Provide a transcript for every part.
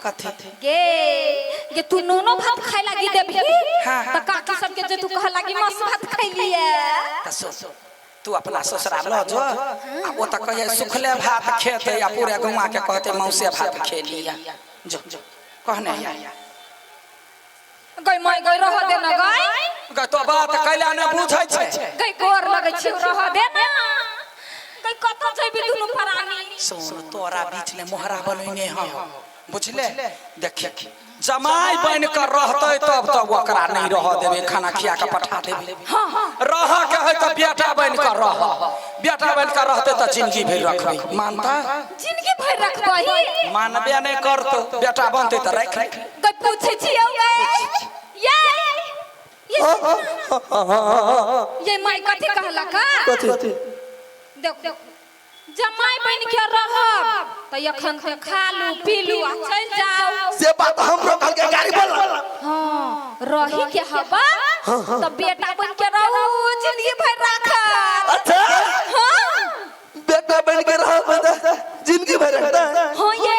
कथी? गे गे तू नूनो भात खाए लागी देबही? हाँ। त काकी सबके जे तू कह लागी मास भात खैलिए। त सुन, तू अपना ससुरा ल जो आ ओ त कहिए सुखले भात खेते आ पूरे गौआ के कहते मौसे भात खेलिया। जो जो कहने या। गई माय गई, रह दे ना गई। गई तो बात कैला ने बुझै छै। गई गोर लगै छी, रह दे ना गई, कत जेबी दुनू प्राणी? सुन, तोरा बीच में मोहरा बनैने हौ, बुझले? देखी, जमाई बन कर रहते तब तब ओकरा नहीं रह देबे, खाना खिया के पठा देबे। हाँ हाँ। रह के है तो बेटा बन कर रह, बेटा बन कर रहते तो जिंदगी भर रखबे, मानता? जिंदगी भर रखबही। मानबे नहीं करतो, बेटा बनते तो रख। गई पूछे छियौ गई, ये ये ये माय कथी कहलक? कथी? देखो, जमाई बन के रहब त एखन के खा लू पी लू आ चल जाओ। से बात हमरो कहल के गाड़ी बोल। हाँ, रही के हवा त बेटा बन के रहू, जिंदगी भर राखब। अच्छा। हाँ। बेटा बन के रहा बता जिंदगी भर रखता है। हाँ ये।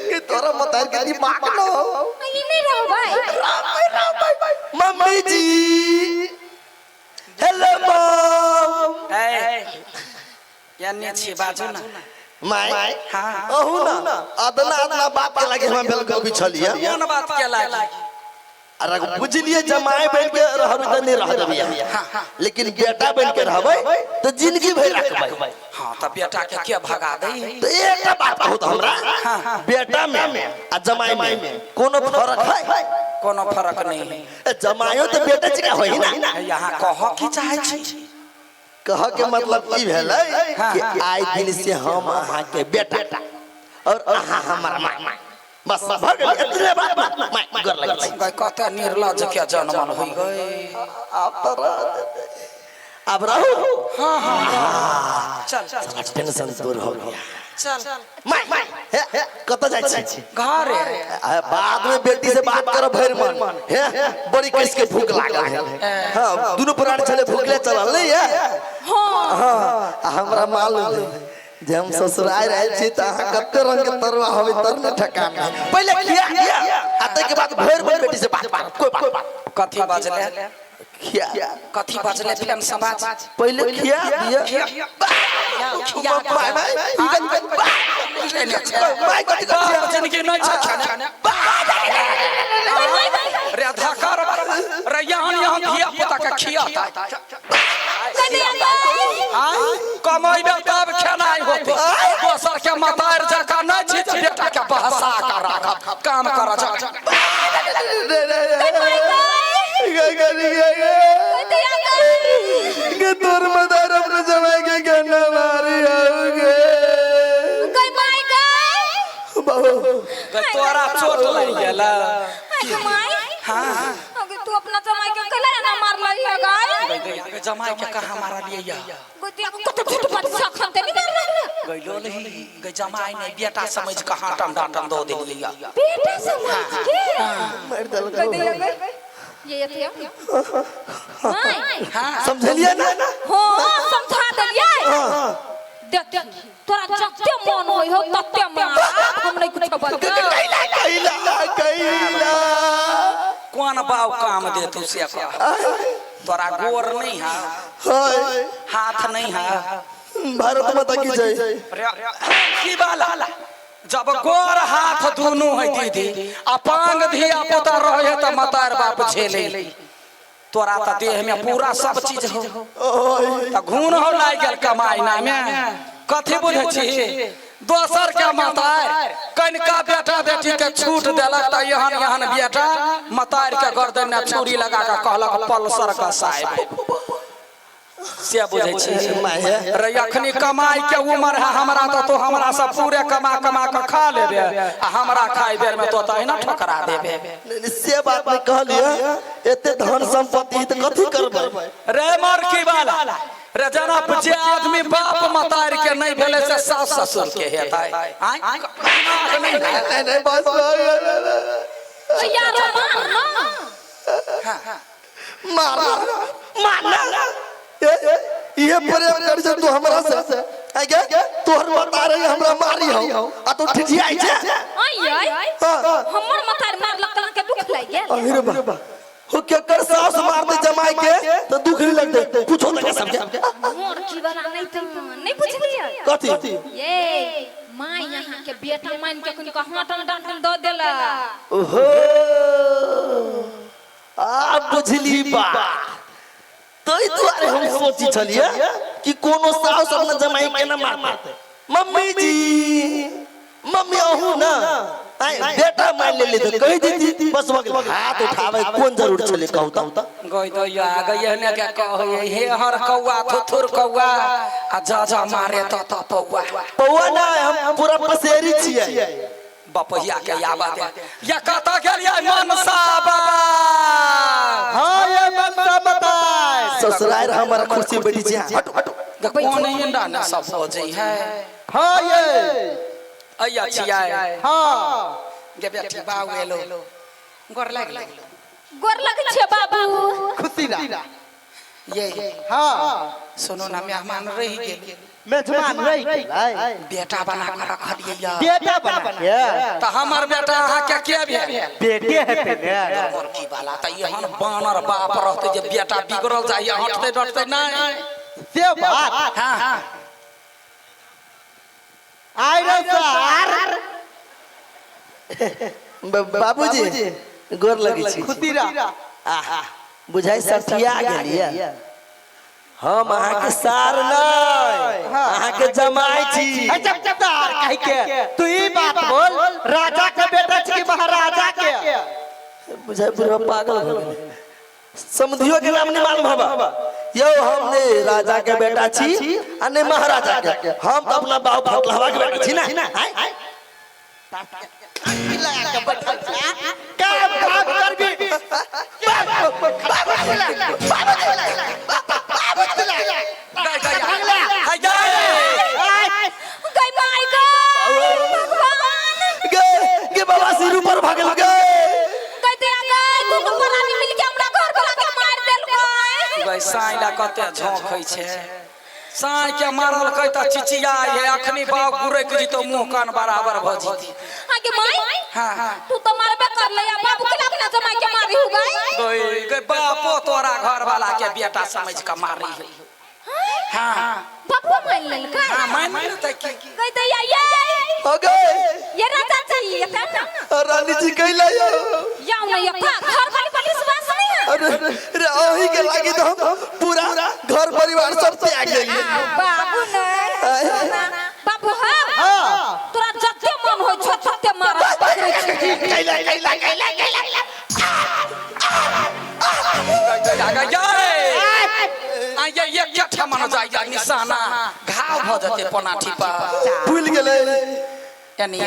कि तोरा मतार के दिमाग न हो। ई नहीं रहो भाई। राम भाई, राम भाई, भाई। मम्मी जी, हेलो मॉम। ए यानी छी, बाजू ना। माय। हाँ। अहू ना अदना अदना बात के लागे हम बिल्कुल बिछलिए। कोन बात के लागी? अरे बुझलिए, जमाए बन के रहबे त नहीं रह देबिया, लेकिन बेटा बन के रहबे तो जिंदगी भर रखबे। हाँ, त बेटा के के भगा दे? तो एकटा बात कहू त हमरा, बेटा में आ जमाई में कोनो फर्क है? कोनो फर्क नहीं है। ए, जमाइयो तो बेटा जकाँ होई ना। यहाँ कह की चाहे छी? कह के मतलब ई भेलै कि आइ दिन से हम अहाँ के बेटा और अहाँ हमर माँ, बस भ गेल इतने बात। माय गोर लगै छी। गई, कते निर्लज के जनमल होई गई। आब तो रह देते। अब रहू। चल चल। टेंशन दूर हो गया। चल। माय हे हे, कतऽ जाइ छी? घरे। आ, बाद में बेटी से बात करो भरि मन। हे, बड़ी कस के भूख लागल है। हाँ, दुनू प्राणी छले भूखले चलल नहीं है। हाँ। हाँ, आ हमरा मालूम है जे हम ससुराल आयल छी त अहाँ कते रंग के तरुआ होबे तर ने ठकान है। पहिले खिया दिया आ तै के बाद भरि मन बेटी से बात बात कोई बात। कथी बजले? खिया। कथी बजले फेन समाज? पहिले खिया दिया। खिया। माय माय, ई कथी? माय, कथी कथी? जिंदगी नहीं छै खाने रे, धकर रे, यहाँ यहाँ धिया पुता के खियाता। कमैबे तब खेनाइ होते। दोसर के मतार जकाँ नहीं छी जे बेटा के बहसा के राखब। काम कर जा। रे रे रे के तोर मदार अपने जमाई के गन्ना मारी आओगे। गई माय गई। बाबू। गई, तोरा चोट लागि गेल? गई माय। हाँ। अगे तू अपना जमाई के कला ना मारलही है गई? गई गई, जमाई के कहाँ मारलियै या? गई, तू कते झूठ बात सखन ते नहीं मारलही? गई लोलही गई, जमाई नहीं बेटा समझ के हाँटम डाँटम दऽ देलियै या। बेटा समझ के? मार देलक। गई गई गई, ये ये माय। हाँ। समझलिए ना? हाँ, समझा देलियै। देख, तोरा जते मन होय हो तते मार, हम नहीं कुछ बजबै। कैला कैला कैला? कोन बाव काम दे तू से कह? तोरा गोर नहीं है? हाय। हाथ नहीं है? भारत माता की जय। रे, की बाला, जब गोर हाथ दुनू है दीदी, अपांग धिया पुता रहे है त मतार बाप झेले। तोरा त देह में पूरा सब चीज हो। ओय। त घून हो लागि गेल कमाई ना में। कथी बुझै छी? दोसर के मतार कनिका बेटा बेटी के छूट देलक त एहन एहन बेटा मतार के गर्दन में छुरी लगा के कहलक पल्सर का साहेब, से बुझै छी? माय हे। रे, अखनी कमाई के उम्र है हमरा, त तो हमरा से पूरे कमा कमा के खा लेबे आ हमरा खाए बेर में तो तहिना ठोकरा देबे। नहीं, नहीं, से बात नहीं कहलिए। एते धन संपत्ति त कथी करबै? रे मरकी वाला रे, जना जे आदमी बाप मतार के नहीं भेलै से सास ससुर के हेतै? आँय, दिमाग नहीं है? नहीं नहीं, बस भऽ गेल। यारो, मार ना। मार मार ना। ए, ये प्रेम कर से तू हमरा से? आइ गे तोहर बता रही हमरा मारी हो आ तू ठिठियाइ छै। आई आई। हाँ। हमर मतार मारलक त अहाँके दुख लागि गेल? अरे बा, हो केकर सास मारते जमाई के तो दुख नहीं लगते? पूछो तो सबके। मोर की वाला नहीं त नहीं बुझलियै। कथी? ये माँ यहाँ के बेटा मान के कनि हाटन डांटन दऽ देला। ओहो, आ बुझली बा। तै दुआरे हम सोची छलियै कि कोनो सास अपना जमाई के ना मारते। मम्मी जी, मम्मी अहू ना आइ बेटा मान लेली तो कहि देती, बस भऽ गेल। हाथ उठाबै कोन जरूर छलै कहू त? गई दैया गई एहने के कहै हे हर कौआ थुथुर कौआ आ जा जा मारे त त पौआ। पौआ ना, हम पूरा पसेरी छियै। बपहिया के आवा दे या कतऽ गेलियै मनसा बाबा? हाँ ये मनसा बताए। ससुराल हमारा कुर्सी बैठी छै, हटो हटो। कोन इंडा ने सब बजै है? हाँ ये अइया छियै। हाँ। गे बेटी बाउ एलो, गोर लागि गेलो। गोर लगै छै बाबू। खुशी रह। ये हाँ। सुनो ना, मेहमान रहि गेल। मेजबान रहि गेलै। बेटा बना के रखलियै या। बेटा बना के? तऽ हमर बेटा अहाँके के भेल? बेटे हेतै ने। की वाला तऽ एहन बानर बाप रहतै जे बेटा बिगड़ल जाइए, हटतै डटतै नहि। से बात। हाँ। आइ रे सर। बाबूजी गोर लगै छी। खुशी रह। आहा, बुझाइ सठिया गेलियै। हम अहाँके सार नहि, अहाँके जमाई छी। अच्छा सार कहि के तू ई बात बोल, राजा के बेटा छी कि महाराजा के? बुझाइ बुढ़वा पागल भऽ गेलै, समधियो के नाम नहीं मालूम हवा। यौ हम ने राजा के बेटा छी आ ने महाराजा के, हम तो अपना बाप फटलहवा के बेटा छी ना। आय काम काम करबी। गई गई हाय गई। गई माय गई भगवान। गे गे बाबा सिर ऊपर भागल गे। गई दया गई, दुनू प्राणी मिल के हमरा घर वाला के मार देलकै। गई साँइ ला कते झोंकै छै, साँइ के मारलकै तऽ चिचियाइ है। अखनी बाप गुरैक जितौ मुँह कान बराबर भऽ जितै। आगे माय। हाँ। तू तो मारबे कर ले, बाबू के अपना जमाई के मारी हो गई। गई गई बापो तोरा घर वाला के बेटा समझ के मारी है। हाँ। बाबू मान लेलकै। हाँ मान लेतै की। गई दैया ये। हो गए। ये राजा जी ये ना। रानी जी कैला यौ? याउ नहीं था घर वाली पर विश्वास नहीं है। अरे रे अही के लागी तो हम पूरा घर परिवार सब त्याग देलियै। बाबू नहीं बाबू। हाँ तोरा जते मन होय छौ तते मार। कैला कैला कैला कैला। गई गई आ ये एक ठमन जाइया निशाना घाव भऽ जेतै पनाठी पर। भूल गेलै। एनी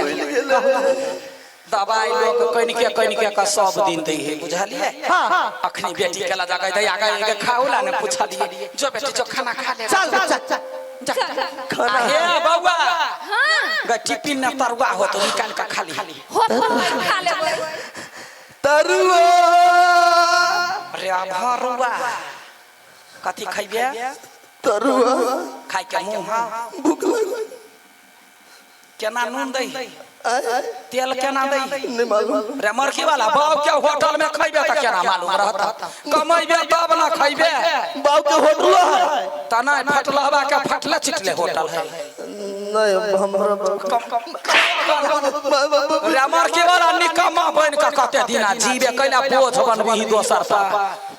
दवाई लोग कनिके कनिके के सब दिन दै है, बुझलियै? हाँ। अखनी बेटी के लगा गई दैया गई के खाउला ने पुछलियै, जो बेटी जो खाना खा ले। चल चल चल। जा खाना। हे बौआ। हाँ। गई टिफिन ने तरुआ हो तो निकाल के खा ली। हो तो खा लेबै। तरुआ। रे भरुआ कथी खैबे? तरुआ खाइ के मुँह भूख लागल। केना नून दै? आय तेल केना दै? नहीं मालूम। रे मरखी वाला बाप के होटल में खैबे त केना मालूम रहत? कमैबे तब ना खैबे। बाप के होटल है। त नहीं फटलहवा के फटले चिटले होटल है। नहीं हमरा रे मरखी वाला निकम्मा बन के कते दिना जीवे कैला बोझ बनबी दोसर पर?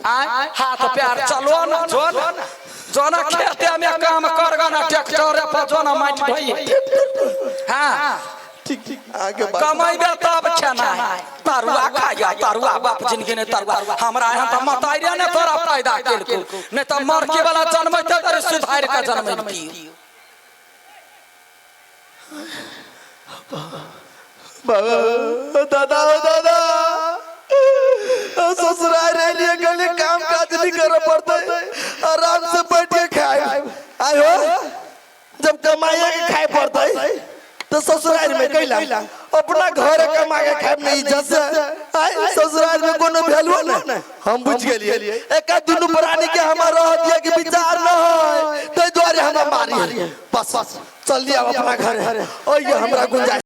आय हाथ पैर चलो न, जो न जो न खेते में काम करगा ना, ट्रैक्टर पर जो न माटि ढोई। हाँ ठीक ठीक आगे बात। कमैबे तब खेना है। तरुआ खाइया तरुआ, बाप जिंदगी ने तरुआ। हमरा यहाँ तऽ मताइरे ने तोरा पैदा केलकौ, नहीं तऽ मरके वाला जन्मैते तोरे सुधारि के जन्मैती। बाबा दादा दादा ससुराल रह लिए गले काम काज नहीं करे पड़ते, आराम से बैठ के खाए। आय हो जब कमाइए के खाए पड़ते। तो ससुराल में कैला अपना घर कमा के खाइब नहीं इज्जत से। आय ससुराल में कोनो वैल्यू ना। हम बुझ गेलिए, एका दुनू प्राणी के हमरा रह दिया के विचार न है, तै दुआरे हमरा मारी। बस चल दिया अपना घर, ओय हमरा गुंजाइश।